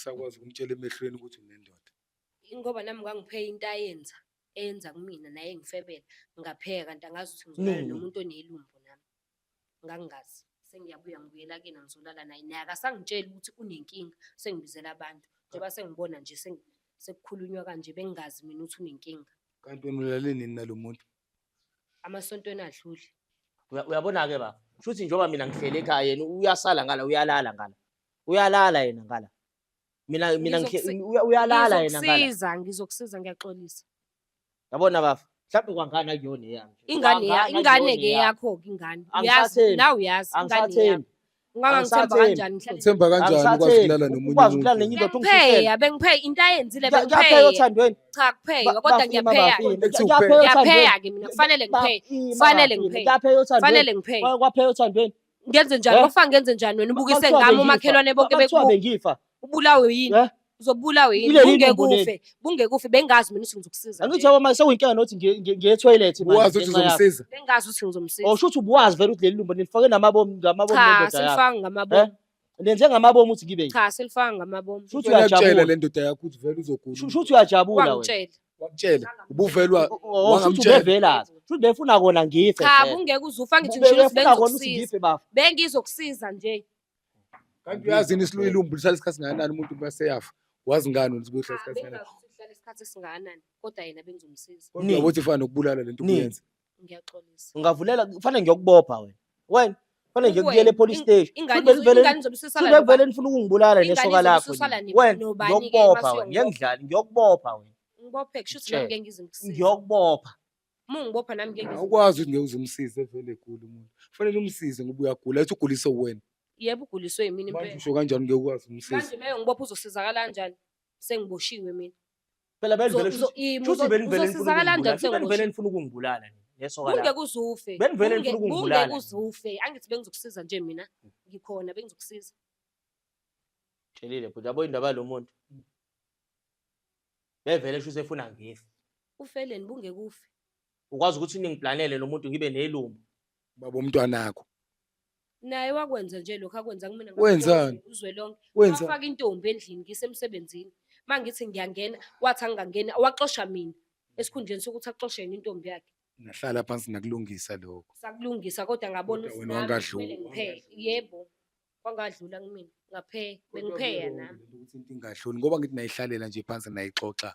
Usakwazi ukumtshela emehlweni ukuthi unendoda? Ngoba nami ngangiphe into ayenza, eyenza kumina naye engifebela, ngapheka kanti angazi ukuthi ngizolala Nini? nomuntu onelumbo nami. Ngangingazi. Sengiyabuya ngibuyela kuyena ngizolala naye. Naye akasangitsheli ukuthi unenkinga, sengibizela abantu. Njengoba sengibona nje sekukhulunywa kanje bengingazi mina ukuthi unenkinga. Kanti wena ulale nini nalo muntu? Amasontweni adlule. Uyabona-ke baba, shuthi njengoba mina ngihleli ekhaya yena uyasala ngala uyalala ngala. Uyalala yena ngala. Mina uyalala yena ngala. Ngizokusiza, ngizokusiza ngiyaxolisa. Yabona baba, mhlawumbe kwangana kuyona eyami. Ingane ya, Kwangana ingane kuyona ke eyami. yakho ke ingane. Uyazi, Angisathembi. nawe uyazi ingane yakho. Angisathembi. Ungangangithemba Angisathembi. kanjani ngihlale Uthemba kanjani ukwazi Angisathembi. ukulala nomunye Ukwazi ukulala umuntu? nenye indoda ungifihlele. Bengipheya, bengipheya into ayenzile Kuyapheya bengipheya. othandweni. Cha kupheya kodwa ngiyapheya. Ethi Kuyapheya Ngiyapheya ke mina kufanele ngipheye. Kufanele ngipheye. Kuyapheya othandweni. Kufanele ngipheye. Kwapheya othandweni. Ngenze njani? Eh? Kofa ngenze njani wena ubukise Kwakuthiwa ngami bengifa. omakhelwane bonke Kwakuthiwa bekubuka. bengifa. Ubulawe yini? Eh? Uzobulawa yini? Ileli ilumbo leli. Bungekufe. Bungekufe bengazi mina ukuthi ngizokusiza. Angithi nje. yabo manje sekuyinkinga nokuthi ngiye toilet manje. Uwazi ukuthi ngenxa yakho. uzomsiza? Bengazi ukuthi ngizomsiza. Oh shuthi ubuwazi vele ukuthi leli lumbo nilifake namabomu ngamabomu Cha, nendoda yakho. silifanga ngamabomu. Nenze ngamabomu ukuthi ngibe yini. Cha, silifanga ngamabomu. Shuthi Uyakutshela uyajabula. le ndoda yakho ukuthi vele uzogula. Shuthi uyajabula wena. Wangitshela. Wakutshela. Ubuvelwa Oh shuthi wangamtshela. ubevelazi. Shuthi befuna kona ngife. Cha, vele. bungeke uzufa ngithi ngishilo ukuthi Befuna kona ukuthi bengizokusiza. ngife bafo. Bengizokusiza nje. Kanti uyazi yini ilumbu lihlala isikhathi singakanani umuntu maseyafa? Wazi ngani ukuthi kuyohlala Cha, isikhathi singakanani? bengazi ukuthi uhlala isikhathi esingakanani kodwa yena bengizomsiza. Kodwa Nini? uyabo ukuthi ifana nokubulala lento Nini? ubuyenza. Ngiyaxolisa. Ungavulela kufanele ngiyokubopha wena. Wena kufanele ngiyokuyela Kuwena, epolice station. Ingane Shuthi benivele ingane izobe isisala shuthi nobani? bekuvele nifuna ukungibulala Ingane nesoka izobe lakho. isusala nina. Wena nobani-ke ngiyokubopha mase wena. Ngeke uyongibopha? ngidlale ngiyokubopha wena. Ngibophe kusho ukuthi nami Ngitshele. ngeke ngize ngikusize. Ngiyokubopha. Uma ungibopha nami ngeke ngize. Awukwazi ukuthi ngeke uze umsize vele egula umuntu. Kufanele umsize ngoba uyagula, ethi uguliswe uwena. Yebo uguliswe yimina Manje impela. usho kanjani ngeke ukwazi ukumsiza? Manje uma ngibopha uzosizakala kanjani? Sengiboshiwe mina. Phela benivele shuthi benivele nifuna Uzosizakala ukungibulala. kanjani Shuthi benivele sengiboshiwe? nifuna ukungibulala nina nesoka lakho. Bungeke uzufe. Benivele nifuna ukungibulala. Bungeke uzufe. Angithi bengizokusiza nje mina. Ngikhona bengizokusiza. Tshelile bhuti yabo indaba yalo muntu. Bevele shuthi efuna ngife. Ufeleni bungeke ufe. Ukwazi ukuthi ningiplanele lo muntu ngibe nelumbo. Baba umntwanakho. Naye wakwenza nje lokho akwenza kumina Wenzani? uzwe lonke. Wenza Wafaka intombi endlini ngisemsebenzini. Mangithi ngiyangena wathi angingangeni waxosha mina esikhundleni sokuthi axoshe yena intombi yakhe. nahlala phansi nakulungisa lokho. Sakulungisa kodwa ngabona Kodwa ukuthi wena nami wangadlula, kumele ngipheye. Yebo. Kwangadlula kumina. Ngapheya, bengipheya nami. Ukuthi into ingadluli ngoba ngithi nayihlalela nje phansi nayixoxa.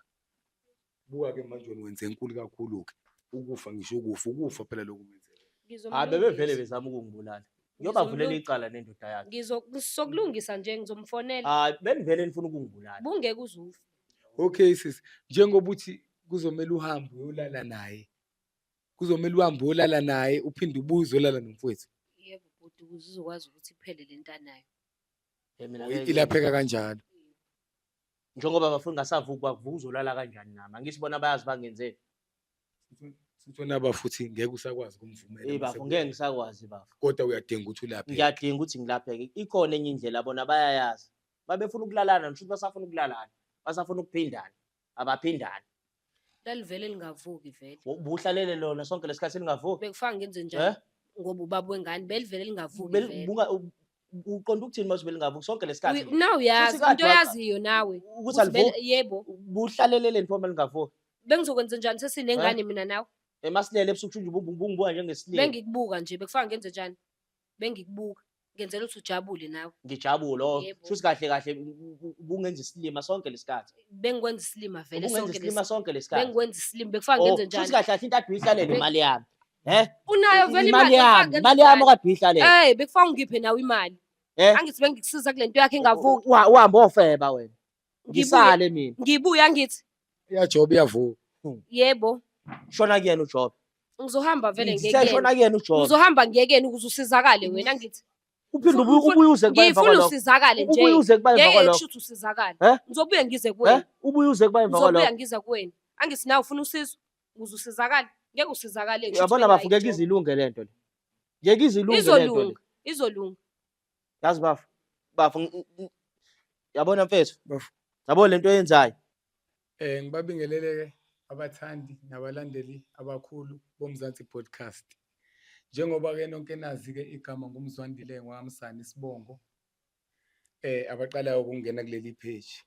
Buka ke manje wena wenze enkulu kakhulu ke. Ukufa ngisho ukufa, ukufa phela lokhu kwenzeka. Hayi bebevele bezama ukungibulala. Ngiyobavulela icala nendoda yakhe. Ngizokulungisa nje ngizomfonela. Hayi benivele nifuna ukungibulala. Bungeke uzufe. Okay sis, njengoba uthi kuzomela uhambe uyolala naye. Kuzomela uhambe uyolala naye uphinde ubuye uzolala nomfowethu. Yebo bhuti ukuze uzokwazi ukuthi iphele le nto anayo. Eh, mina ngeke- Ilapheka kanjalo. Njengoba bafuna ngasavuki bavuka uzolala kanjani nami? Angithi bona bayazi bangenzeni. Sithi naba futhi ngeke usakwazi ukumvumela. Eh bafo ngeke ngisakwazi bafo. Kodwa uyadinga ukuthi ulapheke. Ngiyadinga ukuthi ngilapheke. Ikhona enye indlela bona bayayazi. Babefuna ukulalana ngisho ukuthi basafuna ukulalana. Basafuna ukuphindana. Abaphindani. Lalivele lingavuki vele. Ubuhlalele lona sonke lesikhathi lingavuki. Bekufaka ngenze Eh? njani? Ngoba ubaba wengane belivele lingavuki vele. Uqonda ukuthini mase belingavuki sonke lesikhathi? Nawe uyazi Futhi kade into oyaziyo nawe. Ukuthi Ukuthi alivuki. Yebo. Buhlaleleleni pho malingavuki? Bengizokwenza njani sesinengane mina nawe? Emasilele ebusuku nje ubungibuka njengesililo. Bengikubuka nje bekufaka ngenze njani? Bengikubuka. Ngenzela ukuthi ujabule nawe. Ngijabule oh. Yebo. Shuthi kahle kahle ubungenza isilima sonke lesikhathi. Bengikwenza isilima vele Ubungenza sonke isilima lesi. sonke lesikhathi. Bengikwenza isilima bekufaka Oh, ngenze shuthi njani? kahle kahle into ade uyihlalele imali yami. Eh? Unayo vele Imali imali bekufaka yami, ngenze imali yami njani? okade uyihlalele. Eh bekufaka ungiphe nawe imali. Eh? Angithi bengikusiza kule nto yakhe engavuki. Uhambe ofeba wena. Ngibuye Ngisale mina. ngibuye angithi Iyajoba iyavuka. yebo Shona kuyena uJob. ngizohamba vele Ngithe ngiyekeni. shona kuyena uJob. Ngizohamba ngiyekeni ukuze usizakale wena angithi. Uphinde ubuye uze kuba emva Ngifuna kwalokho. usizakale nje. Ubuye uze kuba emva Ngeke kwalokho. kusho ukuthi usizakale. Eh? Ngizobuya ngize Eh? kuwena. Ubuye uze kuba emva Ngizobuya kwalokho. ngize kuwena. Angithi nawe ufuna usizo ukuze usizakale. Ngeke usizakale kusho ukuthi Uyabona bafo ngeke bengayi ize ilunge lento le. Ngeke ize ilunge lento le. Izolunga, izolunga. Yazi bafo. Bafo yabona mfethu. Bafo. Yabo lento oyenzayo. Ngibabingelele ke abathandi nabalandeli abakhulu boMzansi Podcast. Njengoba ke nonke nazi ke igama nguMzwandile ngwaMsani isibongo. Abaqalayo ukungena kuleli page.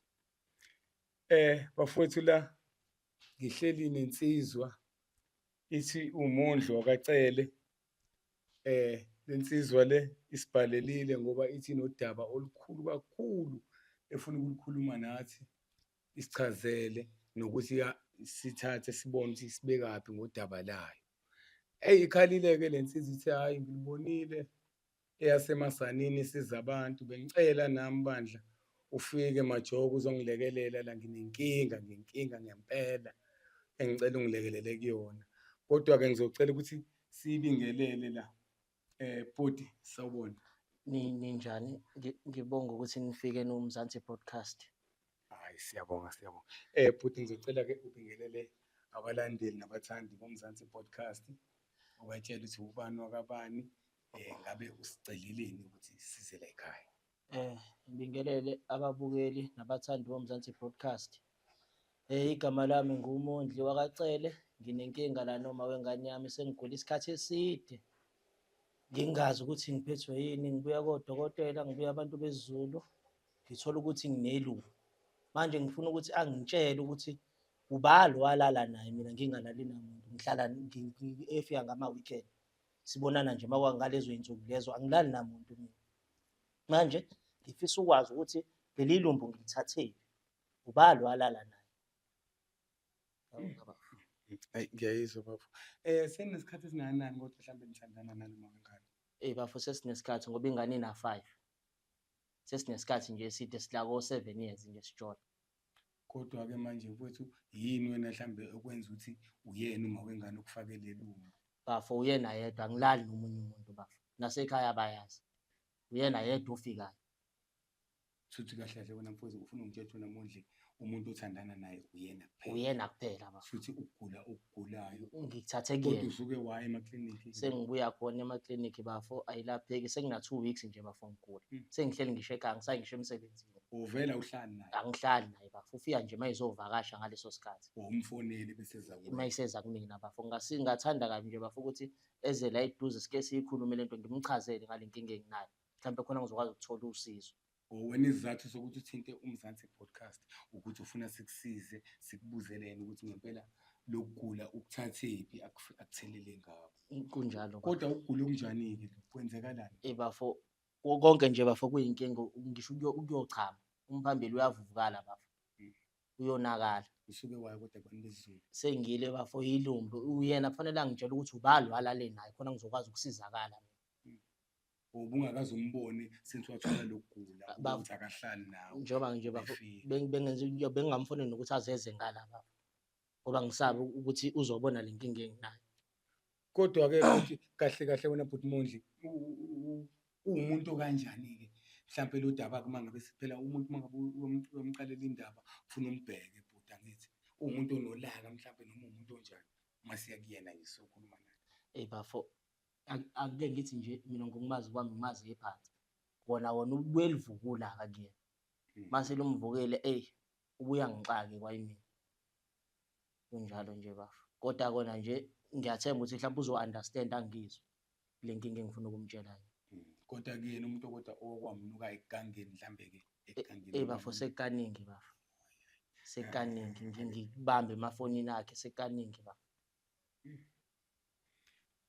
Bafowethu la ngihleli nensizwa ithi uMondli wakaCele. Lensizwa le isibhalelile ngoba ithi inodaba olukhulu kakhulu efuna ukulikhuluma nathi, isichazele nokuthi sithathe sibone ukuthi sibekaphi ngodaba layo. Eyi, ikhalile-ke le nsizwa ithi hhayi ngilibonile eyasemasanini isiza abantu, bengicela nami bandla ufike majoko uzongilekelela la nginenkinga, nginenkinga ngempela engicela ungilekelele kuyona. Kodwa-ke ngizocela ukuthi siyibingelele la. Bhuti, sawubona. Ninjani? Ngibonga ukuthi nifike noMzansi Broadcast. Hayi, siyabonga, siyabonga. Bhuti, ngizocela ke ubingelele abalandeli nabathandi boMzansi Podcast. Ubatshele ukuthi ubani wakabani, ngabe usiceleleni ukuthi size la ekhaya. Ngibingelele ababukeli nabathandi boMzansi Broadcast. Igama lami nguMondli wakaCele, nginenkinga la noma wengane yami, sengigula isikhathi eside. Ngingazi ukuthi ngiphethwe yini, ngibuya kodokotela, ngibuya abantu besiZulu, ngithola ukuthi nginelungu. Manje ngifuna ukuthi angitshele ukuthi ubani lo alala naye, mina ngingalali namuntu, ngihlala efika ngama-weekend. Sibonana nje uma kwangalezo iy'nsuku lezo, angilali namuntu mina. Manje ngifisa ukwazi ukuthi leli lumbu ngilithathephi, ubani lo alala naye. Ayi, ngiyayizwa bafo. Seninesikhathi esingakanani kodwa mhlawumbe nithandana naloma wengane? Eyi bafo, sesinesikhathi ngoba ingane ina-5. Sesinesikhathi nje eside, sila ko-7 years nje sijola. Kodwa-ke manje mfowethu, yini wena mhlambe okwenza ukuthi uyena uma wengane okufake lelungu? Bafo, uyena yedwa, angilali nomunye umuntu bafo. Nasekhaya bayazi. Uyena yedwa ofikayo. Shuthi kahle kahle wena mfowethu ufuna ungitshela ukuthi wena Mondli umuntu othandana naye uyena kuphela. Uyena kuphela bafo. Shuthi ukugula okugulayo. Ngikuthathe Kodwa kuyena. usuke waya emaklinikhi. Sengibuya khona emaklinikhi bafo, ayilapheki, sengina 2 weeks nje bafo ngigula. Sengihleli ngisho ekhaya, ngisayi ngisho emsebenzini. Uvela uhlali naye? Angihlali naye bafo, ufika nje mayizovakasha ngaleso sikhathi. Umfonele bese eza kuwena. Mayiseza kumina bafo, ngathanda kabi nje bafo ukuthi eze la eduze sike siyikhulume lento, ngimchazele ngale nkinga enginayo. Mhlawumbe khona ngizokwazi ukuthola usizo. Wena isizathu sokuthi uthinte uMzansi Podcast ukuthi ufuna sikusize, sikubuzele yena ukuthi ngempela lokugula ukuthathephi, akuthelele ngakho. Kunjalo bafo. Kodwa ukugula okunjani-ke lokhu? Kwenzekalani? Bafo, konke nje bafo kuyinkinga, ngisho ukuyochama, umphambili uyavuvukala bafo. Uyonakala. Usuke waya kodwa kubantu besiZulu. Sengile bafo, yilumbi. Uyena kufanele angitshele ukuthi ubani lo alale naye khona ngizokwazi ukusizakala. Ubungakaze umbone since wathola lokugula, ukuthi akahlali nawe. Njengoba nje bafo, Efika. bengingamfoneli nokuthi azeze ngala bafo. Ngoba ngisaba ukuthi uzobona le nkinga enginayo. Kodwa-ke futhi kahle kahle wena bhuti Mondli, uwumuntu okanjani-ke? Mhlampe lo daba-ke uma ngabe phela umuntu uma ngabe uyomqalela indaba, ufuna umbheke bhuti, angithi uwumuntu onolaka mhlampe noma uwumuntu onjani? Uma siya kuyena nje sizokhuluma naye. Eyi bafo, akuke ngithi nje mina ngokumazi kwami ngimazi ephansi. Wona wona ubuye livuke ulaka kuyena. Mase lumvukele, eyi, ubuya ngixake kwayimina. Kunjalo nje bafo. Kodwa kona nje ngiyathemba ukuthi mhlawumbe uzo-understand angizwe le nkinga engifuna ukumtshela yona. Kodwa kuyena umuntu kodwa okwamnuka ekugangeni mhlambe-ke, ekugangeni Bafo, kwamnuka. sekukaningi bafo. Sekukaningi, ngikubambe emafonini akhe, sekukaningi bafo.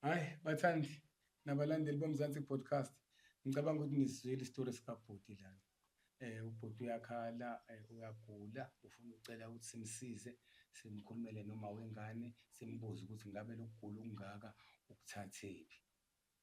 Hhayi, bathandi nabalandeli boMzansi Podcast, ngicabanga ukuthi nisizwile isitori sikabhuti lana. Ubhuti uyakhala, uyagula, ufuna ukucela ukuthi simsize, simkhulumele noma wengane, simbuze ukuthi ngabe lokugula okungaka ukuthathephi.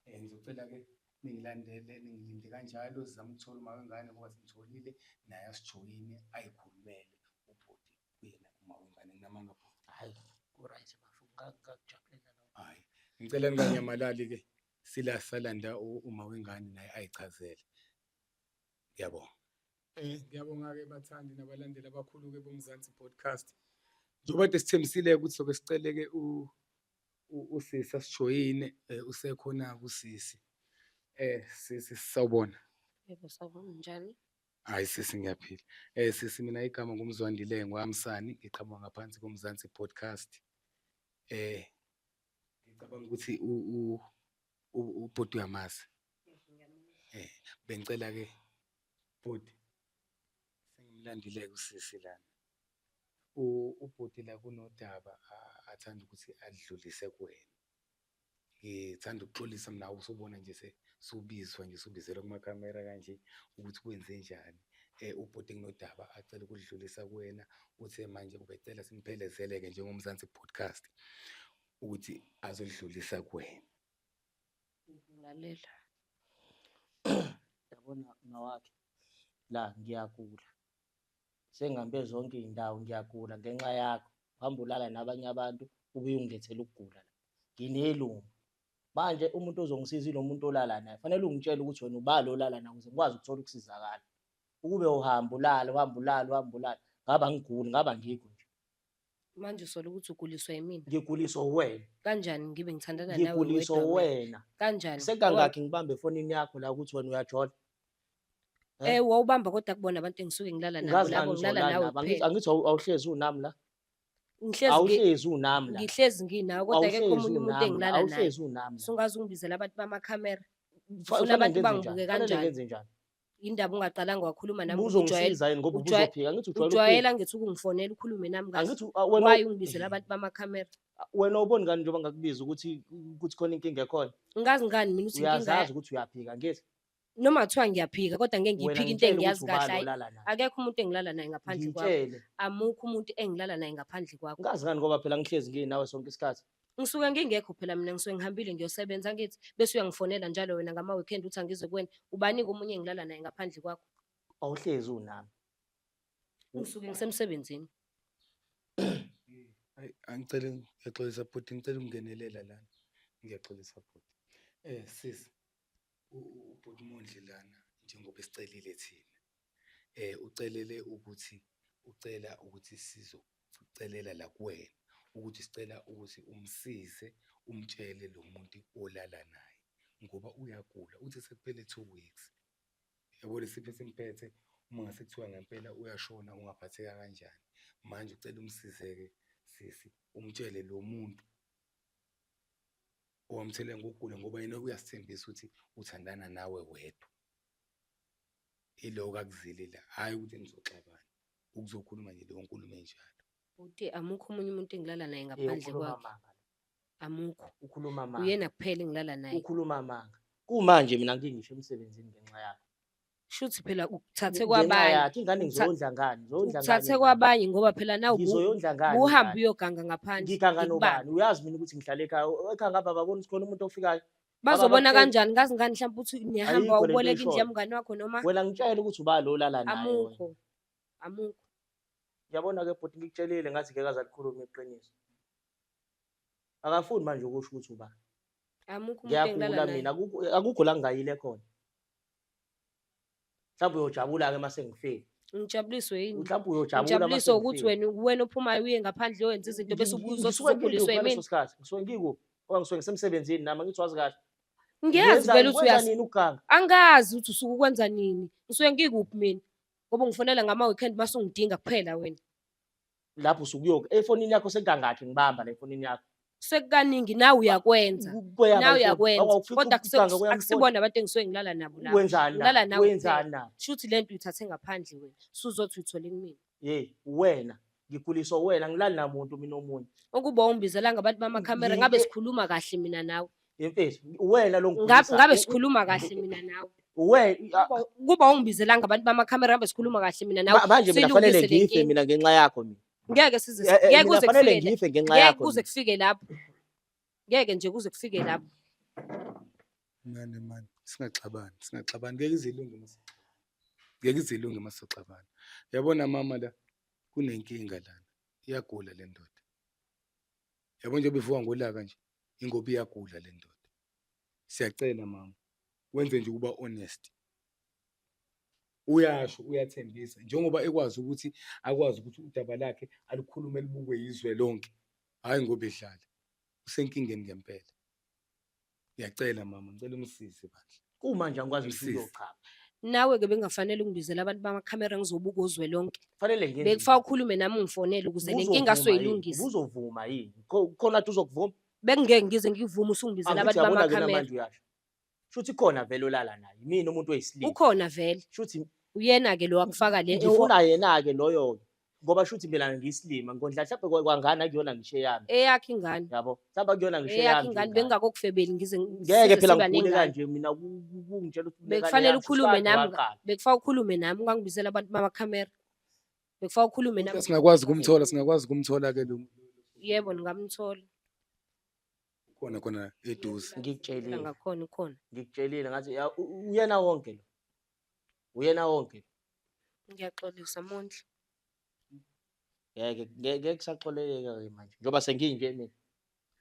Ngizocela-ke ningilandele, ningilinde kanjalo, sizame ukuthola uma wengane ngoba simtholile, naye asijoyine, ayikhulumele ubhuti kuyena uma wengane. Nginamanga bhuti? Hhayi, ku-right bafo, ngakujabulela lokho. Hhayi, ngicela ninganyamalali-ke, sila salanda uma wengane naye ayichazele. Ngiyabonga. Ngiyabonga-ke bathandi nabalandeli abakhulu-ke boMzansi Podcast. Njengoba kade sithembisile ukuthi soke sicele-ke usisi asijoyine, usekhona-ke usisi. Sisi sawubona. Yebo, sawubona, njani? Hayi sisi, ngiyaphila. Sisi, mina igama nguMzwandile ngwamsani, ngiqhamuka ngaphansi koMzansi Podcast. Ngicabanga ukuthi ubhuti uyamazi. Bengicela-ke Bhuti, sengimlandile-ke usisi lana. Ubhuti la kunodaba athanda ukuthi alidlulise kuwena. Ngithanda ukuxolisa mina usubona nje subizwa nje subizelwa kumakhamera kanje ukuthi kwenzenjani. Ubhuti kunodaba acela ukulidlulisa kuwena, uthe manje ubecela simphelezele-ke njengoMzansi Podcast ukuthi azolidlulisa kuwena. Ngilalela. Yabona mawakhe la ngiyagula. Sengihambe zonke iy'ndawo ngiyagula ngenxa yakho. Uhamba ulala nabanye abantu ubuye ungilethele ukugula la. Nginelungu. Manje umuntu ozongisiza ilo muntu olala naye. Fanele ungitshele ukuthi wena ubani olala naye ukuze ngikwazi ukuthola ukusizakala. Ukube uhamba ulala, uhamba ulala, uhamba ulala, ngabe angiguli, ngabe angikho nje. Manje usola ukuthi uguliswa yimina? Ngiguliswa uwena. Kanjani ngibe ngithandana nawe Ngiguliswa wedwa mina? uwena. Kanjani? Sekangakhi ngibambe efonini yakho la ukuthi wena uyajola? Eh? Eh wawubamba kodwa kubona abantu engisuke ngilala nabo Ngazi labo ngani ngilala uzolala nawe nabo? Angithi kuphela. angithi awuhlezi unami la. Ngihlezi ngi Awuhlezi unami la. ngihlezi nginawe kodwa akekho Awuhlezi omunye umuntu unami la. engilala naye. Awuhlezi unami la. Sungaze ungibizele abantu bamakhamera. Fa- Ufuna Kufanele abantu ngenze njani? bangibuke Kufanele kanjani? ngenze njani? Indaba ungaqalanga wakhuluma nami ngoba ujwayele Ubuzongisiza yini ngoba ujwaye ubuzophika? Angithi ujwayele ujwayela ukuphika. ngithi ukungifonela ukhulume nami kahle. Angithi wena Why ungibizela abantu bamakhamera? wena uboni ngani njengoba ngakubiza ukuthi ukuthi khona inkinga ekhona? Ngazi ngani mina ukuthi inkinga Uyazazi ukuthi uyaphika angithi? noma kuthiwa ngiyaphika kodwa ngeke Wena ngiyiphike into ngitshele ukuthi engiyazi ubani kahle. Hhayi, olala naye. akekho umuntu engilala naye ngaphandle kwakho. Ngitshele. Amukho umuntu engilala naye ngaphandle kwakho. Ngazi ngani ngoba phela ngihlezi nginawe sonke isikhathi. Ngisuke ngingekho phela mina ngisuke ngihambile ngiyosebenza angithi bese uyangifonela njalo wena ngama-weekend uthi angize kuwena. Ubani-ke omunye engilala naye ngaphandle kwakho? Awuhlezi unami. Ngisuke ngisemsebenzini. Hayi, angicele ngiyaxolisa bhuti, ngicela ukungenelela lana. Ngiyaxolisa bhuti. Sis, ubhuti Mondli lana njengoba esicelile thina, ucelele ukuthi ucela ukuthi sizocelela la kuwena ukuthi sicela ukuthi umsize umtshele lo muntu olala naye ngoba uyagula, uthi sekuphele 2 weeks. Yabo le sifo esimphethe uma ngase kuthiwa ngempela uyashona ungaphatheka kanjani? Manje ucela umsize-ke sisi, umtshele lo muntu owamthelela ngokugula ngoba yena uyasithembisa ukuthi uthandana nawe wedwa. Iloko akuzile la, hhayi ukuthi nizoxabana, ukuzokhuluma nje leyo nkulumo enjalo. Bhuti, amukho omunye umuntu engilala naye Eh, ngaphandle ukhuluma kwakhe. amanga. Amukho. Ukhuluma amanga. Uyena kuphela engilala naye. Ukhuluma amanga. Kumanje mina ngingisho emsebenzini ngenxa yakho. Shuthi phela ukuthathe Ngenxa kwabanye. yakhe ingane ngizoyondla ngani? Ngizoyondla ngani Ukuthathe ingane? kwabanye ngoba phela nawe Ngizoyondla ngani ubuhambe ingane? uyoganga ngaphandle. Ngiganga Ngikubambe. nobani? Uyazi mina ukuthi ngihlala ekhaya. Ekhaya ngapha ababoni ukuthi khona umuntu ofikayo. Bazobona Ababakutsheli. kanjani? Ngazi ngani mhlawumbe ukuthi niyahamba Ayikho lento uboleka indlu oyishoyo. yamngani wakho noma Wena ngitshele ukuthi ubani lo olala naye wena. amukho. Amukho. Uyabona-ke bhuti ngikutshelile ngathi ngeke aze alikhulume iqiniso. Akafuni manje ukusho ukuthi ubani. Amukho umuntu engilala Ngiyagula naye. mina akukho akukho la ngingayile khona. Mhlawumbe uyojabula-ke uma sengifile. Ngijabuliswe yini? Mhlawumbe uyojabula uma Ngijabuliswe ukuthi sengifile. wena wena ophumayo uye ngaphandle uyenza izinto bese ubuye uzothi Ngisuke uzoguliswa ngikuphi yimina. ngaleso sikhathi? Ngisuke ngikuphi? Ngoba ngisuke ngisemsebenzini nami angithi wazi kahle. Ngiyazi Ngenza vele ukuthi ngikwenza uyazi. nini ukuganga? Angazi ukuthi usuke ukwenza nini. Ngisuke ngikuphi mina? Ngoba ungifonela ngama-weekend mase ungidinga kuphela wena. Lapho usuke uyoke efonini yakho sekangakhi ngibamba la efonini yakho. Sekukaningi nawe uyakwenza. Kweyaba Nawe ifoni. uyakwenza. Awufici Kodwa ukuganga kweyami ifoni. akusibona abantu engisuke ngilala nabo laba. Wenzani Ngilala na? nawe kuphela. Wenzani na? Shuthi lento uyithathe ngaphandle wena. Suzothi uyithole kumina. Hey, wena ngiguliswa wena ngilali namuntu mina omunye. Ukuba ungibizelanga abantu bamakhamera ngabe sikhuluma kahle mina nawe. Yemfethu, wena lo Ngabe ngigulisa. ngabe sikhuluma kahle mina nawe. Wena Kuba ungibizelanga abantu bamakhamera ngabe sikhuluma kahle mina nawe. manje mina fanele Silungise le ngife nkinga. mina ngenxa yakho mina. Ngeke size Eh, eh, ngeke mina kuze fanele kufike la- ngife ngenxa ngeke yakho. kuze mina. kufike lapho. Ngeke nje kuze kufike lapho. Mane mane, singaxabani, singaxabani, ngeke ize ilunge mase. Ngeke ize ilunge mase xabana. Yabona mama la kunenkinga lana. Iyagula le ndoda. Yabo njengoba ivuka ngolaka nje, ingoba iyagula le ndoda. Siyacela mama, wenze nje ukuba honest. Uyasho uyathembisa njengoba ekwazi ukuthi akwazi ukuthi udaba lakhe alukhulume libukwe yizwe lonke. Hhayi ngoba edlala. Usenkingeni ngempela. Ngiyacela mama, ngicela umsize bandla. Kumanje angikwazi ngisho Msizi. ukuyochama. Nawe-ke bengafanele ungibizele abantu bamakhamera ngizobuka uzwe lonke. Fanele ngenze. Bekufaka ukhulume nami ungifonele ukuze le nkinga soyilungisa. Ubuzovuma yini? Khona athi uzokuvuma. Bekungeke ngize ngivume usungibizela Angithi abantu uyabona ke bamakhamera. namanje uyasho. Shuthi khona vele olala naye. Mina umuntu wesilisa. Ukhona vele. Shuthi Uyena-ke lo wakufaka le Ngifuna yena-ke loyo-ke ngoba shuthi mina ngiyisilima ngondla mhlawumbe kwangane akuyona ngisho eyami. Eyakho ingane. Yabo, mhlawumbe akuyona ngisho Eyakho eyami nje ingane ingane. bengingakokufebeli ngize Ngeke size phela siba ngigule nengane. kanje mina kungitshela ukuthi unengane Bekufanele yami, shuthi ukhulume kade nami waqala. Bekufanele ukhulume nami ungangibizela abantu bamakhamera. Bekufanele ukhulume nami. Singakwazi ukumthola, singakwazi ukumthola-ke lo Yebo, ningamthola. Khona khona eduze. Ngikutshelile. Ngakhona ukhona. Ngikutshelile ngathi uyena wonke lo. Uyena wonke. Ngiyaxolisa Mondli. Ngeke ngeke kusaxoleleka ke manje. Njengoba senginje mina.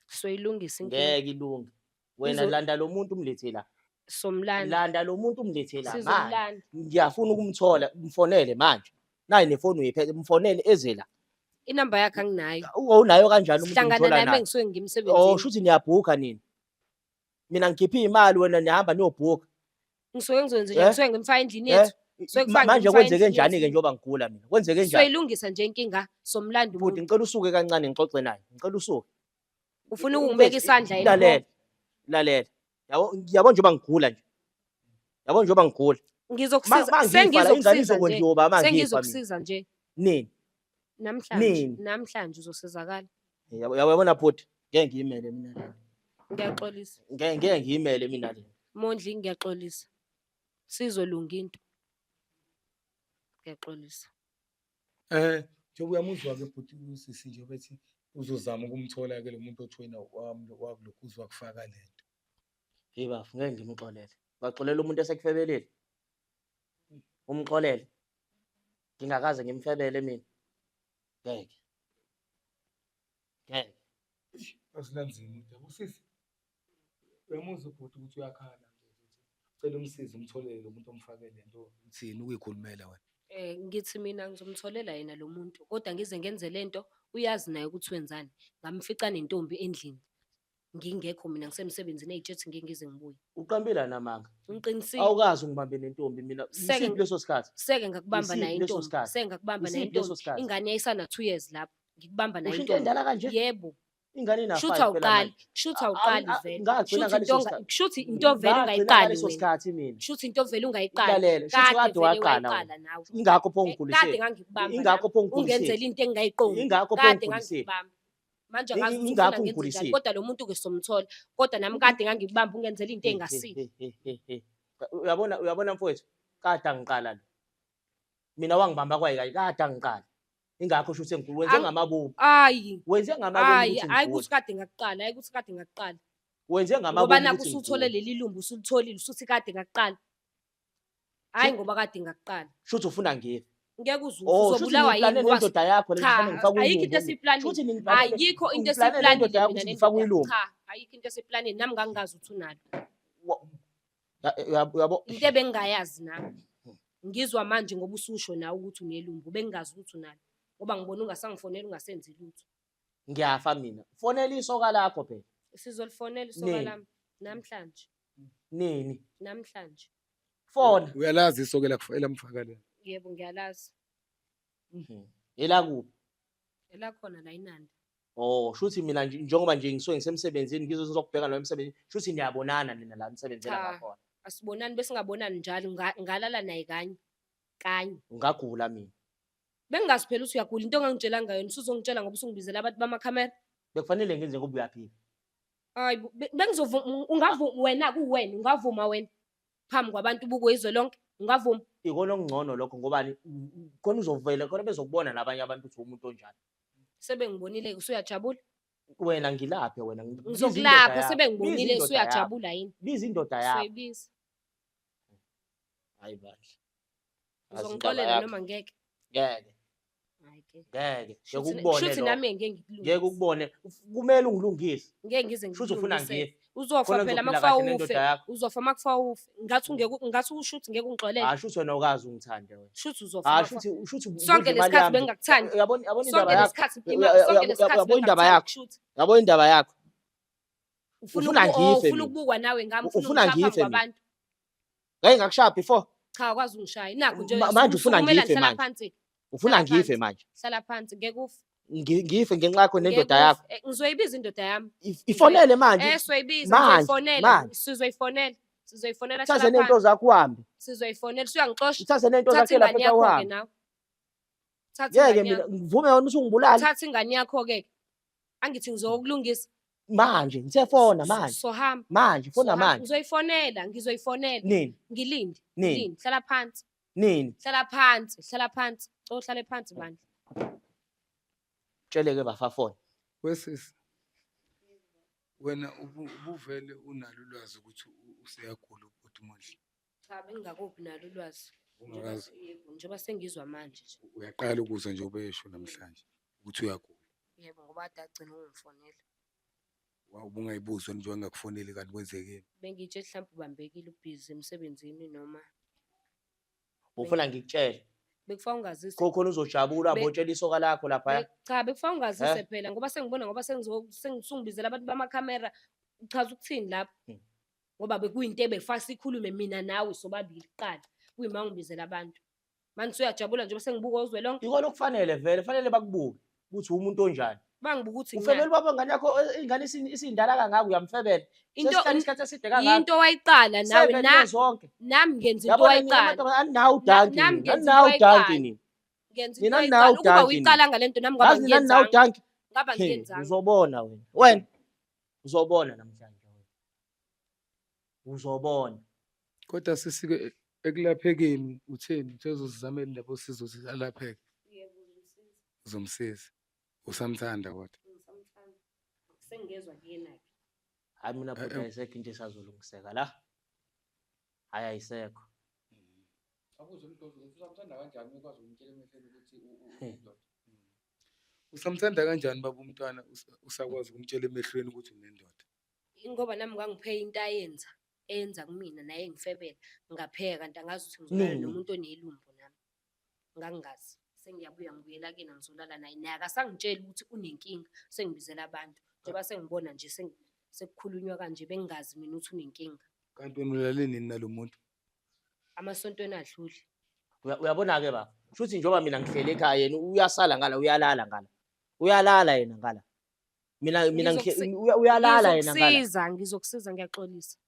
Soyilungisa inkinga. Ngeke ilunge. Wena landa lo muntu umlethe la. Somlanda. Landa lo muntu umlethe la manje. Sizomlanda. Ngiyafuna ukumthola, mfonele manje. Nayi nefoni uyiphethe, mfonele eze la. Inamba yakhe anginayo. Unayo kanjani umuntu Sihlangana umthola nami naye? engisuke Oh, ngimsebenzini. shuthi niyabhukha nina. Mina ngikhiphe imali wena nihamba niyobhukha. Ngisuke ngizokwenza Eh? njani? Ngisuke ngimfaka endlini Eh? yethu. Suke kufake Manje ngimfake kwenzeke endlini njani-ke yethu. njengoba ngigula mina? Kwenzeke njani? Soyilungisa nje inkinga somlando Bhuti umuntu. ngicela usuke kancane ngixoxe naye. Ngicela usuke. Ufuna ukungibeka isandla yini? Lalela. Lalela. Yabo yabo njengoba ngigula nje. Yabo njengoba ngigula. Ngizokusiza Ma ngifa la ingane sengizokusiza nje. izokondliwa ubaba ma ngifa mina. Sengizokusiza nje. Nini? Namhlanje, Nini? namhlanje uzosizakala. Yabo yabona bhuti, ngeke ngiyimele mina le. Ngiyaxolisa. Ngeke ngeke ngiyimele mina le. Mondli ngiyaxolisa. Sizolunga into. Ngiyaxolisa. Njengoba uyamuzwa-ke bhuti usisi nje bethi uzozama ukumthola-ke lo muntu othi wena wakulokhu uzwakufaka le nto. Hey bafo, ngeke ngimxolele. Baxolela umuntu esekufebelile. Umxolele. Ngingakaze ngimfebele mina. Ngeke. Ngeke. Asilanzima udaba. Usisi uyamuzwa ubhuti ukuthi uyakhala nje ukuthi cela umsize umtholele lo muntu omfake le nto uthini ukuyikhulumela wena. Ngithi mina ngizomtholela yena lo muntu kodwa ngize ngenze le nto uyazi naye ukuthi wenzani. Ngamfica nentombi endlini. Ngingekho mina ngisemsebenzini ey'tshethi ngeke ngize ngibuye. Uqambile namanga. Ngiqinisile. Awukazi ungibambe nentombi mina. Seke Isiphi leso sikhathi? Seke ngakubamba Isiphi naye leso intombi. sikhathi? Seke ngakubamba naye Isiphi leso intombi. sikhathi? Ingane yayisana 2 years lapho. Ngikubamba naye Usho into intombi. endala kanje? Yebo. Ingane ina Shuthi 5 phela awuqali, manje. shuthi awuqali vele. Ngagcina Shuthi ngaleso into sikhathi. shuthi into vele Ngagcina ungayiqali ngaleso wena. sikhathi mina. Shuthi into vele ungayiqali. Lalela, shuthi Kade kade vele waqala wena. wayiqala nawe. Ingakho pho Kade ungikhulisile. ngangikubamba Ingakho nami. pho ungikhulisile. Ungenzela into engingayiqondi. Ingakho pho Kade ungikhulisile. ngangikubamba. Manje angazi ukuthi Ingakho ufuna ngenze njani ungikhulisile. kodwa lo muntu-ke somthola. Kodwa nami kade ngangikubamba ungenzela into He, he, engasile. he, he, he, he. Uyabona uyabona mfowethu, kade angiqala lo. Mina wangibamba kwayi kade angiqala. Ingakho shuthi sengikhulu wenze ngamabomu. Ayi. Wenze ngamabomu Ayi, ukuthi ayi ngigule. ukuthi kade ngakuqala, ayi ukuthi kade ngakuqala. Wenze Ngoba ngamabomu nakhu ukuthi usuthole ngigule. leli lumbu usulitholile usuthi kade ngakuqala. Hhayi ngoba kade ngakuqala. Shuthi ufuna ngife. Ngeke uze ufe, Oh, shuthi uzobulawa yini ngiplane ngoba nendoda yakho le Cha, ngifane ngifake ayikho into ilumbu. esiyiplanile. Shuthi ningiplanele Ayikho into ungiplanele esiyiplanile nendoda yakho mina ukuthi ngifake nendoda. ilumbu. Cha, ayikho into esiyiplanile nami ngangingazi ukuthi unalo. Uyabo Into ebengingayazi nami. Ngizwa manje ngoba ususho nawe ukuthi unelumbu, bengingazi ukuthi unalo. Ngoba ngibona ungasangifoneli ungasenzi lutho. Ngiyafa mina. Fonela isoka lakho phela. Sizolifonela isoka Nini? lami namhlanje. Nini? Namhlanje. Fona. Uyalazi isoka elamfaka le. Yebo ngiyalazi. Elakuphi? Elakhona la eNanda. Oh, shuthi mina njengoba nje ngisuke ngisemsebenzini ngizokubheka lo emsebenzini, shuthi niyabonana nina la emsebenzini Cha. ngakhona. Asibonani besingabonani njalo ngalala naye kanye. Kanye. Ngagula mina. Bengingazi phela ukuthi uyagula into ongangitshelanga yona usuzongitshela ngoba usungibizela abantu bamakhamera. Bekufanele ngenze ngoba uyaphila. Hayi bo, bengizovuma ungavuma wena kuwena ungavuma wena phambi kwabantu ubukwe izwe lonke ungavuma. Ikona okungcono lokho ngobani khona uzovela khona bezokubona nabanye abantu ukuthi umuntu onjani. Sebengibonile usuyajabula. Wena ngilaphe wena biza indoda Ngizokulapha yakho, sebengibonile biza indoda yakho, usuyajabula yini. Biza indoda yakho. Soyibiza. Hayi bandla. Azi indaba Uzongixolela yakho. noma ngeke. Ngeke. Hayi ke. Ngeke. Ngeke Shuthi ukubone shuthi lokho. nami ngeke ngikulungise. Ngeke ukubone. Kumele ungilungise. Ngeke ngize Shuthi ufuna ngikulungise. ngife. Uzofa Khona phela ngizophila makufa kahle ufe. nendoda yakho. Uzofa makufa ufe. Ngathi ungeke ngathi usho ukuthi ngeke ungixolele. Hayi shuthi wena awukazi ungithande wena. Shuthi uzofa. Hayi makufa. shuthi shuthi Sonke udla imali lesikhathi yami. bengingakuthandi. Uyabona uyabona indaba Sonke yakho. lesikhathi sonke lesikhathi Uyabona indaba bengingakuthandi yakho. kushuthi. Uyabona indaba yakho. Ufuna Ufuna oh, ngife ufuna mina. ukubukwa nawe ngami, ufuna Ufuna ungishaya phambi ngife mina. kwabantu. Ngake ngakushaya before. Cha, akwazi ungishaya. Nakhu nje Manje ufuna usukumela ngife hlala manje. phansi. Ufuna Hlala ngife phansi. manje. Hlala phansi ngeke ufe. Ngife ngenxa yakho Ngeke nendoda ufe. yakho. Ngizoyibiza indoda yami. Ifonele manje. Soyibiza, Manje, ngizoyifonela. manje. Sizoyifonela. Sizoyifonela, Uthathe hlala ney'nto phansi. zakho uhambe. Sizoyifonela, usuyangixosha. Uthathe ney'nto Thatha zakho lapha ingane ekhaya yakho-ke uhambe. nawe. Thatha Ngeke ingane mina yakho. ngivume wena ukuthi ungibulale. Thatha ingane yakho-ke. Angithi ngizokulungisa. Manje ngithe fona manje. Sohamba. Manje fona Sohamba. manje. Ngizoyifonela, ngizoyifonela. Nini? Ngilinde, Nini? ngilinde. Hlala phansi. Nini? Hlala phansi, hlala phansi. Cela uhlale phansi bandla. Tsheleke bafafona. Wesisi, wena ubuvele unalo ulwazi ukuthi useyagula ubhuti uMondli? Cha, bengingakuphi nalo ulwazi. Ungakazi? Yebo, njengoba sengizwa manje nje. Uyaqala ukuzwa nje ubesho namhlanje ukuthi uyagula. Yebo, ngoba kade agcina ukungifonela. Ubungayibuzwa nje wangakufoneli kanti kwenzekeni? Bengitshe mhlawumbe ubambekile ubhizi emsebenzini noma Ufuna ngikutshele. Bekufaka ungazise. Khona uzojabula ubotshela isoka lakho lapha. Cha, bekufaka ungazise phela ngoba sengibona ngoba sengizongibizela abantu bamakhamera. Uchaza ukuthini lapho? Ngoba bekuyinto ebefaka sikhulume mina nawe sobabili kuqala. Kuyima ngibizela abantu. Manje usuyajabula njengoba sengibuka uzwe lonke. Ikona okufanele vele, fanele bakubuke ukuthi umuntu onjani. Bangibuka ukuthi Ufebela ubaba ngane yakho, ingane isindala kangaka uyamfebela. Into Sesihlala isikhathi eside kangaka. Into wayiqala nawe, Seven years zonke. nami ngenza into Yabona nina wayiqala. amantombazane, aninawo udanki Nami nina, ngenza aninawo into udanki wayiqala. nina. Ngenza into Nina wayiqala. aninawo Ukuba udanki uyiqala nina. ngale nto nami ngaba Yazi nina aninawo ngiyenzanga. udanki. Ngaba He, ngiyenzanga. uzobona wena. Wena uzobona namhlanje wena. Uzobona. Kodwa sisike ekulaphekeni utheni? Uthe uzozizamela indaba osizo ukuthi alapheke. Yebo, uzomsiza. Uzomsiza. Usamthanda kodwa. Ngisamthanda. Sengiyezwa kuyena-ke. Hayi mina bhuti, ayisekho into esazolungiseka la. Hayi ayisekho. Abuze umdlozi ukuthi usamthanda kanjani ukwazi ukumtshela emehlweni ukuthi unendoda. Usamthanda kanjani baba umntwana usakwazi ukumtshela emehlweni ukuthi unendoda? Ingoba nami ngangiphe into ayenza, eyenza kumina naye engifebela, ngapheka kanti angazi ukuthi ngizolala Nini? nomuntu onelumbo nami. Ngangingazi. Sengiyabuya ngibuyela kuyena ngizolala naye. Naye akasangitsheli ukuthi unenkinga, sengibizela abantu. Njengoba sengibona nje sekukhulunywa kanje bengingazi mina ukuthi unenkinga. Kanti wena ulale nini nalo muntu? Amasontweni adlule. Uyabona-ke baba, shuthi njengoba mina ngihleli ekhaya yena uyasala ngala, uyalala ngala. Uyalala yena ngala. Mina, mina uyalala yena ngala. Ngizokusiza, ngizokusiza, ngiyaxolisa.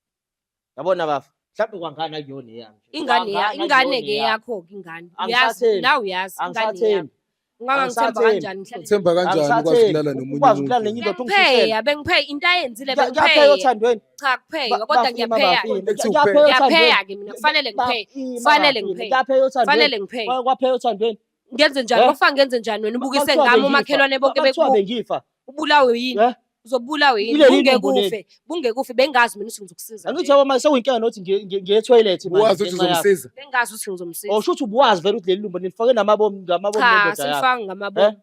Yabona baba, mhlawumbe kwangana kuyona eyami. Ingane Kwangana ingane kuyona ke eyami. yakho-ke ingane. Uyazi, Angisathembi. nawe uyazi, ingane yakho. Angisathembi. Ungangithemba Angisathembi. kanjani ngihlale Uthemba kanjani ukwazi Angisathembi. ukulala nomunye Ukwazi ukulala umuntu? nenye indoda Bengipheya, ungifihlela. bengipheya, into ayenzile Ngiyapheka bengipheya. othandweni. Cha, kupheka, kodwa Bafima, ngiyapheka. bafima. Ethi Ngiyapheka upheka. othandweni. Ngiyapheka-ke mina, kufanele ngipheke. Bafima, Kufanele bafima. ngipheke. Ngiyapheka othandweni. Kufanele ngipheke. Kwapheka othandweni. Ngenze njani? Eh? Kofaka ngenze njani wena? Ubukise Bakuthiwa ngami bengifa. omakhelwane bonke Bakuthiwa bekubuka. bengifa. Ubulawe yini? Eh? Uzobulawa yini? Yileli Bungeke ilumbo leli. ufe. Bungeke ufe. Bengazi mina ukuthi ngizokusiza Angithi nje. yabo manje sekuyinkinga nokuthi ngiye etoilet manje Uwazi ukuthi ngenxa yakho. uzomsiza? Bengazi ukuthi ngizomsiza. Oh, shuthi ubuwazi vele ukuthi leli lumbo nilifake namabomu, ngamabomu Cha, nendoda yakho. silifaka ngamabomu. Eh?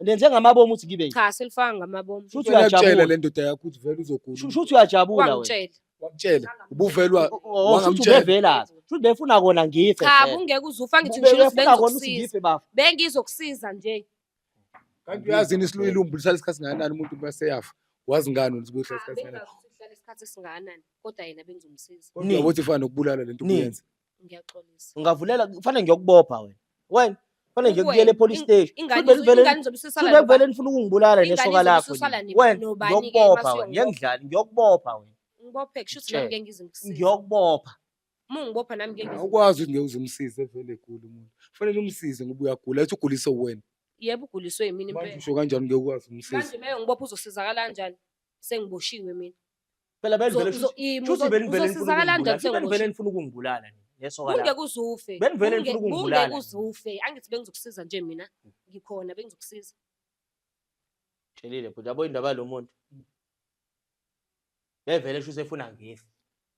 Nenze ngamabomu ukuthi ngibe yini? Cha, silifaka ngamabomu. Shuthi Uyakutshela uyajabula. le ndoda yakho ukuthi vele uzogula. Shuthi uyajabula wena. Wangitshela. Wakutshela. Ubuvelwa Oh, shuthi wangamtshela. ubevelazi. Shuthi befuna kona ngife Cha, vele. bungeke uzufa ngithi ngishilo ukuthi Befuna kona ukuthi bengizokusiza. ngife bafo. Bengizokusiza nje. Kanti uyazi yini ilumbu lihlala isikhathi singakanani umuntu maseyafa? Wazi ngani ukuthi kuyohlala Cha, isikhathi singakanani? bengazi ukuthi kuhlala isikhathi esingakanani, kodwa yena bengizomsiza. Kodwa Nini? uyabo ukuthi ifana nokubulala lento Nini? ubuyenza. Ngiyaxolisa. Ungavulela, kufanele ngiyokubopha wena. Wena, kufanele ngiyokubuyela Kuwena, e-police station. ingane Shuthi benivele ingane izobe isisala shuthi nobani? benivele nifuna ukungibulala Ingane nesoka izobe lakho isisala nina. Wena, nobani-ke ngiyokubopha mase wena. uyongibopha? Ngeke ngidlale, ngiyokubopha wena. Ngibophe, kusho ukuthi nami Ngitshele. ngeke ngize ngikusize. Ngiyokubopha. Uma ungibopha nami ngeke ngize Awukwazi ukuthi ngeke uze umsize vele egula umuntu. Kufanele umsize ngoba uyagula, athi uguliswe wena. Yebo, uguliswe yimina Manje impela. usho kanjani ngeke ukwazi umsiza? Manje uma engibopha uzosizakala kanjani? Sengiboshiwe mina. Phela benivele shuthi shuthi benivele nifuna Uzosizakala ukungibulala. kanjani Shuthi benivele sengiboshiwe? nifuna ukungibulala nina nesoka lakho. Bungeke uzufe. Benivele nifuna ukungibulala Bungeke uzufe. Angithi bengizokusiza nje mina. Ngikhona bengizokusiza. Tshelile bhuti, yabo indaba yalo muntu. Bevele shuthi efuna ngife.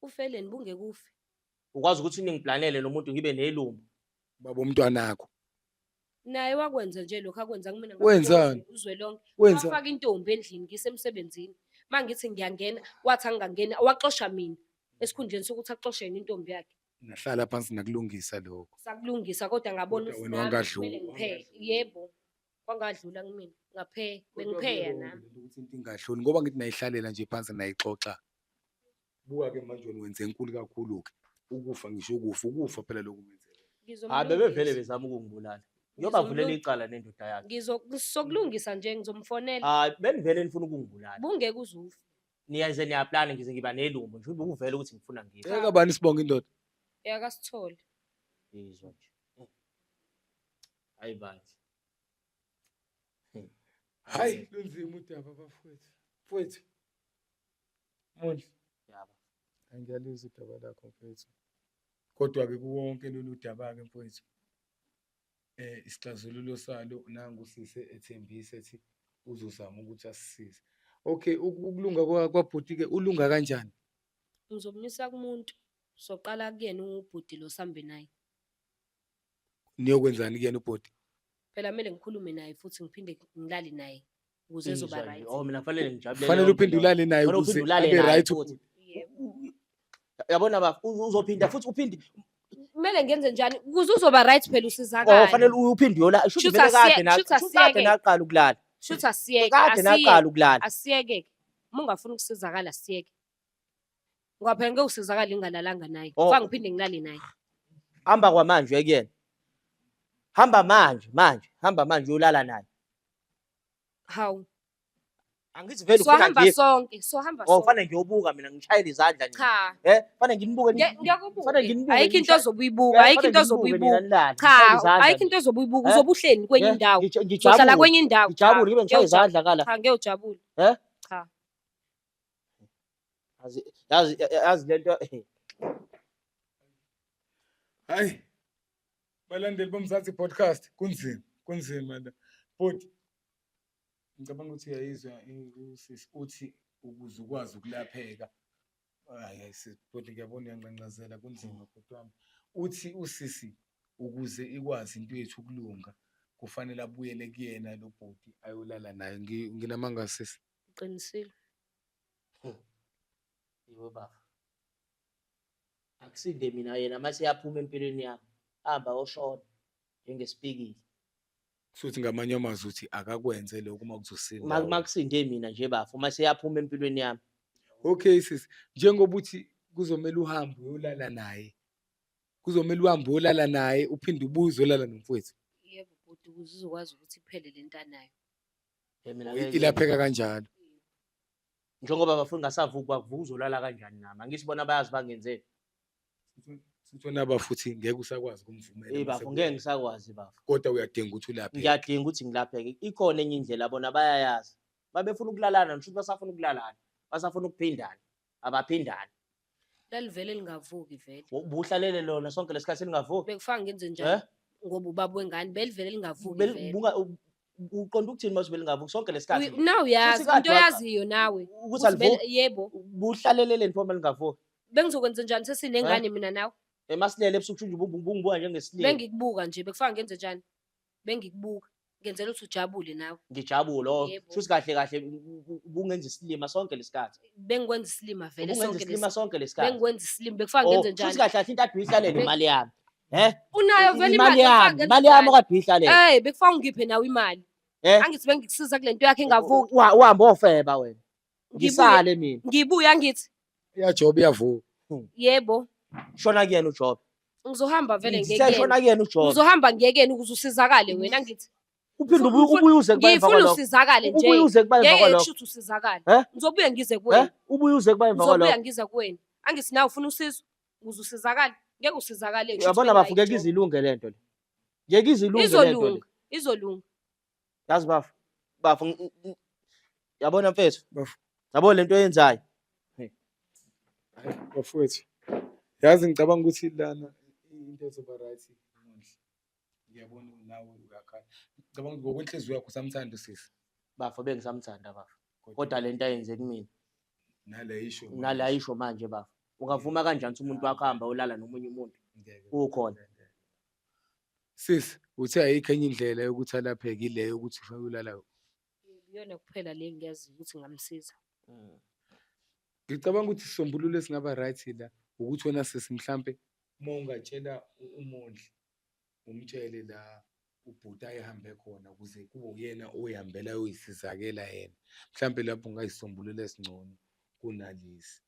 Ufeleni bungeke ufe. Ukwazi ukuthi ningiplanele lo muntu ngibe nelumbo. Baba umntwanakho. Naye wakwenza nje lokho akwenza kumina Wenzani? uzwe lonke. Wenzani? Wafaka intombi endlini ngisemsebenzini. Mangithi ngiyangena, wathi angingangena, waxosha mina esikhundleni sokuthi axoshe yena intombi yakhe. Nahlala phansi nakulungisa lokho. Sakulungisa kodwa ngabona Kodwa ukuthi wena nami wangadlula, kumele ngipheke. Yebo, kwangadlula kumina. Ngapheya, bengipheya nami. Ukuthi into ingadluli ngoba ngithi nayihlalela nje phansi nayixoxa. Buka ke manje wena wenze enkulu kakhulu ke. Ukufa ngisho ukufa, ukufa phela lokhu kwenzeka. Hayi bebevele bezama ukungibulala. Ngiyobavulela icala nendoda yakhe. Ngizokulungisa nje ngizomfonela. Hayi benivele nifuna ukungibulala. Bungeke uzufe. Niyaze niyaplana ngize ngiba nelumbo nje ubuvele ukuthi ngifuna ngibe. Eka bani sibonga indoda? Eyakasithole. Izwa nje. Hayi bandla. Hayi lunzima udaba bafowethu. Mfowethu. Mondli. Yabo. Angiyalizwa udaba lakho mfowethu. Kodwa-ke kuwonke lolu daba-ke mfowethu, isixazululo salo nangu usisi ethembisa ethi uzozama ukuthi asisize. Okay, ukulunga kwabhuti-ke ulunga kanjani? Ngizomnyusa kumuntu. Soqala kuyena ubhuti lo sambe naye. Niyokwenzani kuyena ubhuti? Phela kumele ngikhulume naye futhi ngiphinde ngilale naye ukuze ezoba Izwa nje. right. Oh mina kufanele ngijabulele. Kufanele yonke uphinde into. ulale naye Kufanele ukuze uphinde ulale abe naye right futhi. ubhuti. Yebo. Yabona baba uzophinda futhi uphinde Kumele ngenze njani ukuze uzoba right phela usizakale. oh fanele uphinde uyola shuthi Shuthi vele kade na shuthi shuthi kade asiyeke. naqala ukulala. Shuthi asiyeke, Kade naqala ukulala. asiyeke. Uma ungafuni ukusizakala asiyeke. Ngoba phela ngeke usizakale ngingalalanga naye. Oh. Kufanele ngiphinde ngilale naye. Hamba kwamanje uye kuyena. Hamba manje manje hamba manje uyolala naye. Hawu. Angithi vele ufuna Sohamba nje. sonke, sohamba Oh sonke. fanele ngiyobuka mina ngishayele izandla nje. Cha. Fanele nginibuke Ngiyakubuka. Fanele nginibuke. Ayikho into ozobuyibuka, ayikho into ozobuyibuka. Cha, ayikho into ozobuyibuka, uzobe uhleli kwenye indawo. Uzohlala kwenye indawo. Cha, Ngijabule ngibe ngishaya ngeke ujabule. izandla kala. Cha, ngeke ujabule. Cha. Yazi yazi yazi lento Hayi. Balandeli boMzansi Podcast kunzima, kunzima la. Bhuti ngicabanga ukuthi uyayizwa usisi uthi ukuze ukwazi ukulapheka. Hayi hayi sisi bhuti ngiyabona uyanqanqazela kunzima bhuti wami. Uthi usisi ukuze ikwazi into yethu ukulunga kufanele abuyele kuyena lo bhuti ayolala naye. Nginamanga sisi. Uqinisile. Yebo baba. Akusinde mina yena mase yaphuma empilweni yami. Hamba oshona njengesipikili. Futhi ngamanye amazwi uthi akakwenze lokho uma kuzosinda. Makusinde mina nje bafo mase yaphuma empilweni yami. Okay sisi, njengoba uthi kuzomela uhambe uyolala naye. Kuzomela uhambe uyolala naye uphinde ubuye uzolala nomfowethu. Yebo bhuti, ukuze uzokwazi ukuthi iphele lento anayo. Mina ngeke- Ilapheka kanjalo. Njengoba bafuna ngasavuki bakuvuka uzolala kanjani nami? Angithi bona bayazi bangenzeni. Futhi naba futhi ngeke usakwazi ukumvumela. Eh bafo ngeke ngisakwazi bafo. Kodwa uyadinga ukuthi ulapheke. Ngiyadinga ukuthi ngilapheke. Ikhona enye indlela bona bayayazi. Babefuna ukulalana ngisho ukuthi basafuna ukulalana. Basafuna ukuphindana. Abaphindani. Lalivele lingavuki vele. Ubuhlalele lona sonke lesikhathi lingavuki. Bekufaka ngenze njani? Ngoba ubaba wengane belivele lingavuki vele. Uqonda ukuthini mase belingavuki sonke lesikhathi? Nawe uyazi into oyaziyo nawe. Ukuthi alivuki. Yebo. Buhlaleleleni pho malingavuki? Bengizokwenza njani sesinengane mina nawe? Emasilele ebusuku nje ubungibuka njengesililo. Bengikubuka nje bekufaka ngenze njani? Bengikubuka. Ngenzela ukuthi ujabule nawe. Ngijabule oh. Shuthi kahle kahle ubungenza isilima sonke lesikhathi. Bengikwenza isilima vele Ubungenza sonke isilima sonke lesikhathi. Bengikwenza isilima bekufaka ngenze njani? Shuthi kahle kahle into ade uyihlalele imali yami. Unayo vele imali yami, imali yami okade uyihlalele. Bekufaka ungiphe nawe imali. Angithi bengikusiza kule nto yakhe engavuki. Uhamba ofeba wena. Ngisale mina. Ngibuya angithi. Iyajoba iyavuka. Yebo. Shona kuyena uJobe. Ngizohamba vele ngiyekeni. Shona kuyena uJobe. Ngizohamba ngiyekeni ukuze usizakale wena angithi. Uphinde ubuye uze kuba emva kwalokho. Ngifuna usizakale nje. Ubuye uze kuba emva kwalokho. Ngeke kusho usizakale. Ngizobuya ngize kuwena. Ubuye uze kuba emva kwalokho. Ngizobuya ngize kuwena. Angithi nawe ufuna usizo ukuze usizakale. Ngeke usizakale. Uyabona bafo ngeke izilunge lento le. Ngeke izilunge lento le. Izolunga. Izolunga. Yazi bafo. Bafo yabona mfethu. Bafo. Yabo lento oyenzayo. Hayi bafowethu. Yazi ngicabanga ukuthi lana into ezoba right Mondli. Ngiyabona nawe uyakhala. Ngicabanga ngokwenhliziyo yakho usamthanda usisi. Bafo bengisamthanda bafo. Kodwa lento ayenze kumina. Nale ayisho manje bafo. Ungavuma kanjani ukuthi umuntu wakho ahamba ulala nomunye umuntu? Ukhona. Sisi, uthe ayikho enye indlela yokuthi alapheke ileyo ukuthi ufake ulala. Iyona kuphela le ngiyazi ukuthi ngamsiza. Ngicabanga ukuthi isisombululo esingaba right la ukuthi wena sisi mhlambe uma ungatshela uMondli umtshele la ubhuti ayehambe khona ukuze kube uyena oyihambela oyisizakela yena. Mhlambe lapho ungayisisombululo esingcono kunalesi.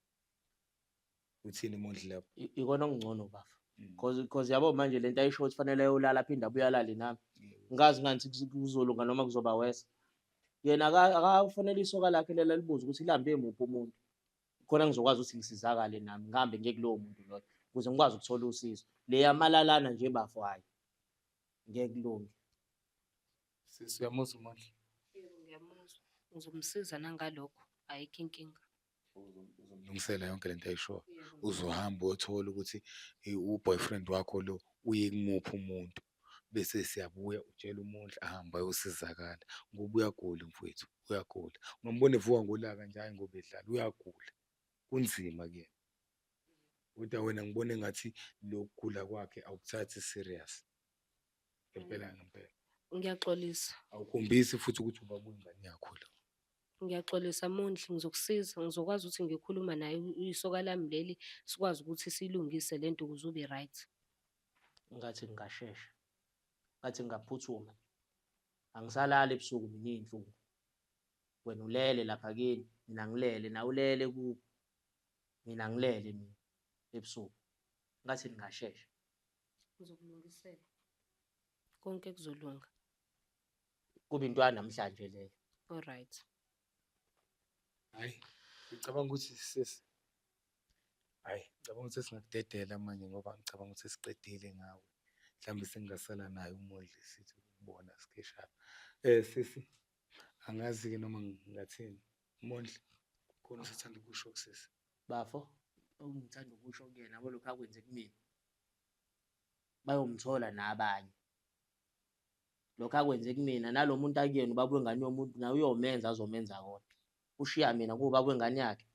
Uthini Mondli lapho? Ikona okungcono bafo. Cause yabo manje lento ayisho ukuthi fanele ayolala aphinde abuye alale nami. Ngazi ngathi kuzolunga noma kuzoba worse. Yena akafanele isoka lakhe lela libuze ukuthi lihambe muphi umuntu. Khona ngizokwazi ukuthi ngisizakale nami ngihambe ngiye kulowo muntu loyo ukuze ngikwazi ukuthola usizo. Le yamalalana nje bafo hhayi ngeke kulunge. Sisi uyamuzwa uMondli? Yebo, ngiyamuzwa. Ngizomsiza nangalokho, ayikho inkinga. Uzomlungisela yonke lento ayishoyo. Uzohamba uyothola ukuthi u-boyfriend wakho lo uye kumuphi umuntu. Bese siyabuya utshela uMondli ahambe ayosizakala ngoba uyagula mfowethu, uyagula. Ungambona evuka ngolaka nje hhayi ngoba edlala, uyagula. Kunzima kuyena. Kodwa wena ngibona engathi lokugula kwakhe awukuthathi serious. Ngempela ngempela. Ngiyaxolisa. Awukhombisi futhi ukuthi ubaba wengane yakho lo. Ngiyaxolisa Mondli, ngizokusiza, ngizokwazi ukuthi ngiyokhuluma naye isoka lami leli, sikwazi ukuthi siyilungise le nto ukuze ube right. Ngathi ngingashesha, ngathi ngingaphuthuma. Angisalali ebusuku mina iy'nhlungu. Wena ulele lapha kini, mina ngilele, nawe ulele kubo. Mina ngilele mina ebusuku. Ngathi ngingashesha. Ngizokulungisela. Konke kuzolunga. Kube into yanamhlanje leyo. All right. Hayi, ngicabanga ukuthi sesi hayi, ngicabanga ukuthi sesingakudedela manje ngoba ngicabanga ukuthi sesiqedile ngawe. Mhlawumbe sengingasala naye uMondli sithi ukubona sikheshana. Sisi, angazi-ke noma ngingathini. Mondli, khona osathanda ukusho kusisi? Bafo, okungithanda ukusho kuyena yabo lokhu akwenze kumina. Bayomthola nabanye. Lokhu akwenze kumina nalo muntu akuyena ubaba wengane yomuntu naye uyomenza azomenza kona. Ushiya mina kuwubaba wengane yakhe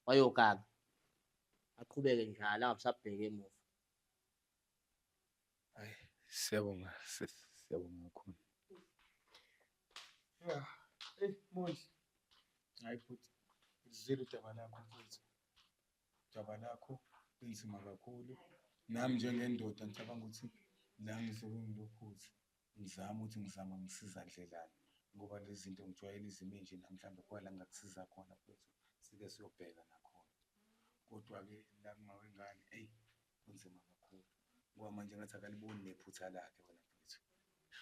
wayoganga. Aqhubeke njalo angabe usabheka emuva. Hayi, siyabonga sisi, siyabonga kakhulu. Yeah, hey Mondli. Hayi bhuti, ngizwile udaba lakho mfowethu. Udaba lakho lunzima kakhulu. Nami njengendoda ngicabanga ukuthi la ngizobe ngilokhuthi ngizama ukuthi ngizama ngisiza ndlelani ngoba lezi zinto ngijwayele izimo ey'nje nami mhlawumbe khona la ngingakusiza khona mfowethu sike siyobheka nakhona. Kodwa-ke la kumawengane eyi kunzima kakhulu ngoba manje ngathi akaliboni nephutha lakhe wena mfowethu.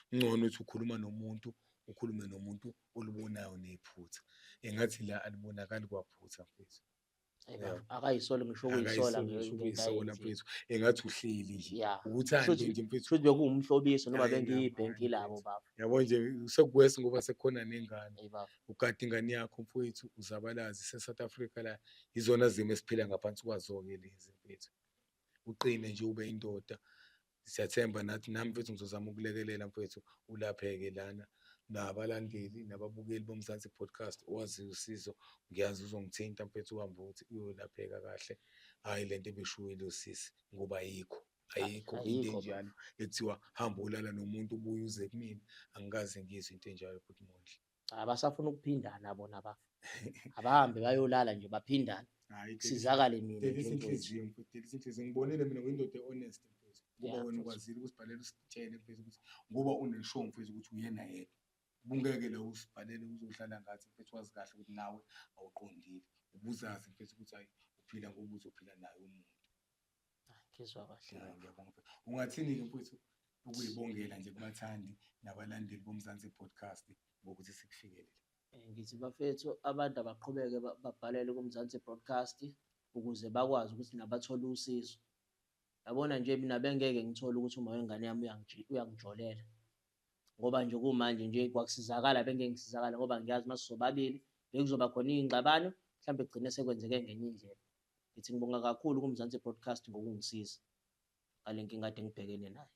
Kungcono ukuthi ukhuluma nomuntu, ukhulume nomuntu olibonayo nephutha. Engathi la alibonakali kwaphutha mfowethu. Akayisoli ngisho ukuyisola Akayisoli ngisho ukuyisola mfethu. Engathi uhleli nje. Uthande nje mfethu. Shuthi bekuwumhlobiso noma bengiyibhenki labo baba. Yabo nje sekuwesi ngoba sekukhona nengane. Ugada ingane yakho mfowethu uzabalazi se-South Africa la izona zimo esiphila ngaphansi kwazo-ke lezi mfethu. Uqine nje ube indoda. Siyathemba nathi nami mfethu ngizozama ukulekelela mfethu ulapheke lana nabalandeli nababukeli boMzansi Podcast owaziyo usizo ngiyazi uzongithinta mfethu uhambe uthi uyolapheka kahle hhayi lento ebishiwo ilo sisi ngoba ayikho ayikho into enjalo ekuthiwa hamba olala nomuntu ubuye uze kumina angikaze ngizwe into enjalo bhuti Mondli. Cha basafuna ukuphindana bona bafo. Abahambe bayolala nje baphindane. Kusizakale mina Delisa inhliziyo mfethu, delisa inhliziyo. Ngibonile mina uyindoda e-honest mfethu. Ngoba wena ukwazile ukusibhalela usitshele mfethu ukuthi ngoba une-sure mfethu ukuthi uyena yedwa. Ubungeke la usibhalele uzodlala ngathi mfethu wazi kahle ukuthi nawe awuqondile. Ubuzazi mfethu ukuthi hayi uphila ngoba uzophila naye umuntu. Ngizwa kahle. Hayi, ngiyabonga mfethu. Ungathini-ke mfethu ukuyibongela nje kubathandi nabalandeli boMzansi Podcast ngokuthi sikufikelele? Ngithi bafethu abantu abaqhubeke babhalele kuMzansi Broadcast ukuze bakwazi ukuthi nabathole usizo. Yabona nje mina bengeke ngithole ukuthi uma wengane yami uyangijolela. Ngoba nje kumanje nje kwakusizakala bengeke ngisizakale ngoba ngiyazi uma sisobabili bekuzoba khona iy'ngxabano mhlawumbe kugcine sekwenzeke ngenye indlela. Ngithi ngibonga kakhulu kuMzansi Broadcast ngokungisiza ngale nkinga kade ngibhekene nayo.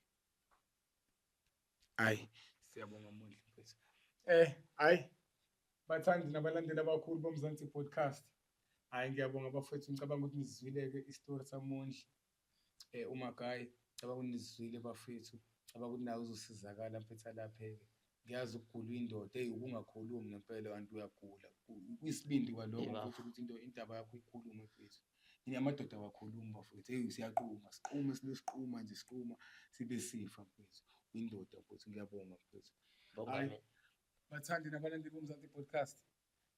Hayi, siyabonga Mondli mfethu. Hayi bathandi nabalandeli abakhulu boMzansi Podcast. Hayi ngiyabonga bafethu, ngicabanga ukuthi nizizwile-ke isitori saMondli. UMagayi, ngicabanga ukuthi nizizwile bafethu. Ngicabanga ukuthi nawe uzosizakala mfethu alapheke. Ngiyazi ukugula uyindoda, eyi ukungakhulumi ngempela kanti uyagula. Kuyisibindi kwaloko mfethu ukuthi into indaba yakho uyikhulume mfethu. Yini amadoda awakhulumi bafethu, eyi siyaquma, siqume sibe siquma nje siquma sibe sifa mfethu. Uyindoda mfethu, ngiyabonga mfethu. Hayi bathandi nabalandeli boMzansi Podcast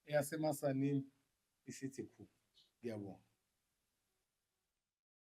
eyasemasanini isithi khu. Ngiyabonga.